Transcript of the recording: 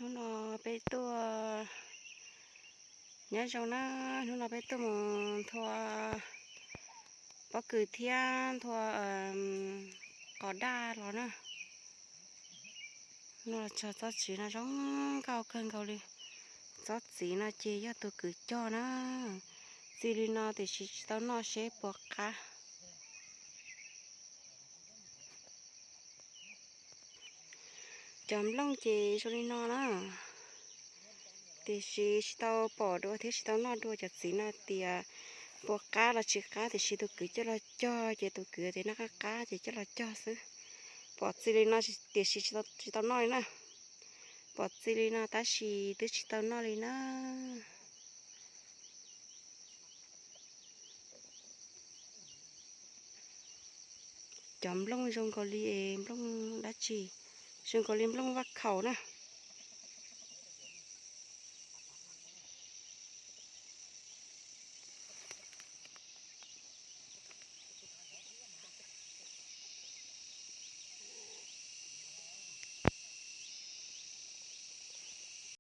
Hnub no peb tuaj, nyob zoo na, hnub no peb tuaj mus nthua pob kws thiab nthua qos daj los na. No tsob txiv no zoo nkauj kawg nkaus li. Tsob txiv no ces yog tus kwv cog na. Txi li no tiam sis tsis tau noj seb puas qab. Cov nplooj ces zoo li no na, tiam sis tsis tau pom dua thiab tsis tau noj dua cov txiv no tias puas qab los tsis qab, tiam sis tus kwv coj los cog ces tus kwv tias noj qab qab ces coj los cog xwb. Pom txi li no tiam sis tsis tau noj li na. Pom txi li no tab sis twb tsis tau noj li na. Cov nplooj zoo nkaus li nplooj dab tsi, zoo nkaus li nplooj vaj khaum na.